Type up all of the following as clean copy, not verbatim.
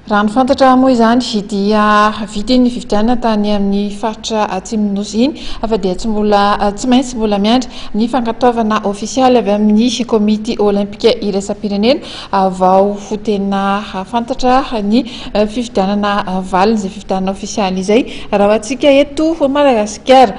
Raha ny fantatra moa izany dia vita iny fifidianana tany amin'ny faritra atsimon'ny Nosy iny fa dia tsy mbola tsy maintsy mbola miandry ny fankatoavana ofisialy avy amin'ny komity olympika iraisam-pirenena vao ho tena fantatra ny fifidianana valiny izay fifidianana ofisialy izay raha ho antsika eto Madagasikara.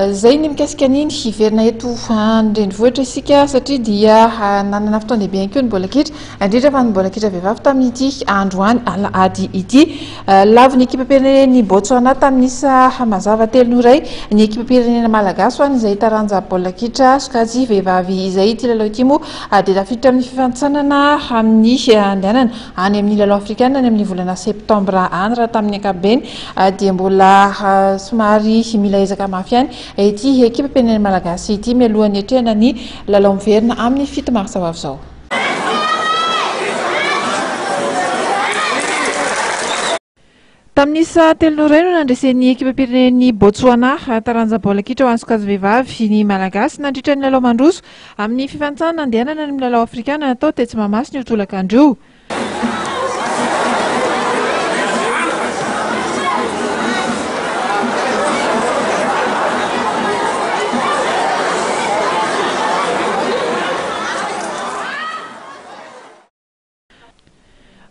Izay ny mikasika an'iny. Hiverina eto an-drenivohitra isika satria dia nanana fotoan-dehibe ihany koa ny baolina kitra. Indrindra fa ny mbola kitra vehivavy tamin'ity androany alahady ity. Lavon'ny ekipam-pirenen'i Botswana tamin'ny isa mazava 3-1 ny ekipam-pirenena malagasy ho an'izay taranja baolina kitra sokajy vehivavy izay. Ity lalao ity moa dia tafiditra amin'ny fifanintsanana amin'ny andehanana any amin'ny lalao afrikana any amin'ny volana septambra any. Raha tamin'ny ankapobeny dia mbola somary mila ezaka mafy ihany ity ekipam-pirenena malagasy ity mialohan'ny hiatrehana ny lalao miverina amin'ny 7 marsa ho avy izao. Tamin'ny isa 3-1 no nandresen'ny ekipam-pirenen'i Botswana taranja baolina kitra ho an'ny sokajy vehivavy ny Malagasy nandritra ny lalao mandroso amin'ny fifanintsanana andehanana ny milalao afrikana natao tetsy Mahamasina io tolakandro io.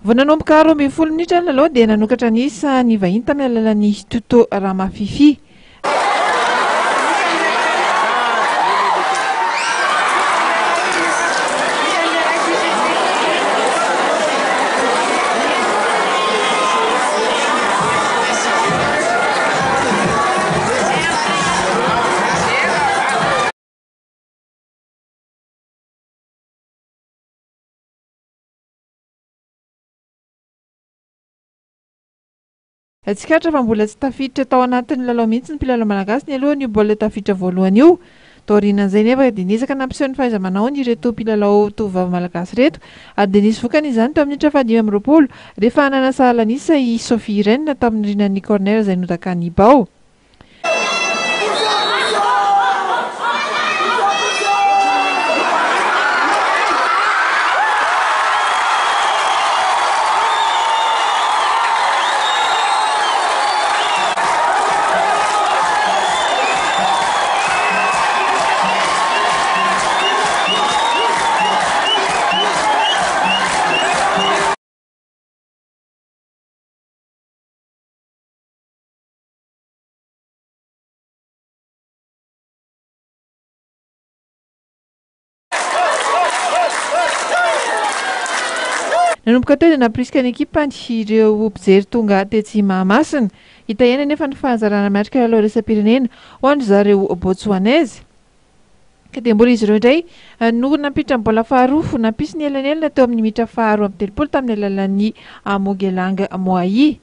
Vao nanomboka 12 minitra ny lalao dia nanokatra ny isa ny vahiny tamin'ny alalan'i Toto Ramafifi. Tsikaritra fa mbola tsy tafiditra tao anatin'ny lalao mihitsy ny mpilalao malagasy nialohan'io baolina tafiditra voalohany io. Taorian'izay nefa dia niezaka nampiseho ny fahaiza-manaony ireto mpilalao tovovavy malagasy ireto ary dia nisy vokany izany teo amin'ny minitra faha-25 rehefa nanasahala ny isa i Sophie Irène tamin'ny rinan'ny corner izay nodakan'i Bao. Nanomboka teo dia nampirisika ny ekipany ireo mpijery tonga tetsy Mahamasina. Hita ihany anefa ny fahazarana miatrika lalao iraisam-pirenena ho an-dry zareo Botsoanese. Ka dia mbola izy ireo indray no nampiditra ny baolina faharoa, nampisy ny elanelana teo amin'ny minitra faha 32 tamin'ny alalan'i Amogelang Moahi.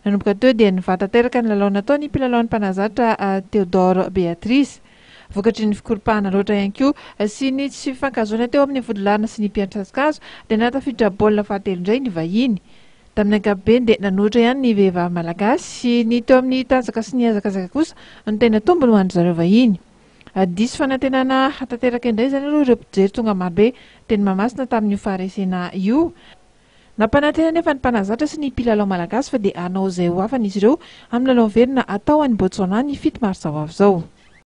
Nanomboka teo dia nivaha tanteraka ny lalao natao ny mpilalaon'ny mpanazatra Théodore Béatrice. Vokatry ny fikoropahana loatra ihany koa sy ny tsy fifankahazoana teo amin'ny vodilaharana sy ny mpiantrasikazo dia nahatafiditra baolina fahatelo indray ny vahiny. Tamin'ny ankapobeny dia nanohitra ihany ny vehivavy malagasy, ny teo amin'ny tanjaka sy ny hazakazaka kosa no tena tombony ho an-dry zareo vahiny. Diso fanantenana tanteraka indray izany aloha ireo mpijery tonga marobe teny Mahamasina tamin'io faharesena io. Nampanantena anefa ny mpanazatra sy ny mpilalao malagasy fa dia hanao izay ho afany izy ireo amin'ny lalao miverina hatao any Botswana ny 7 martsa ho avy izao.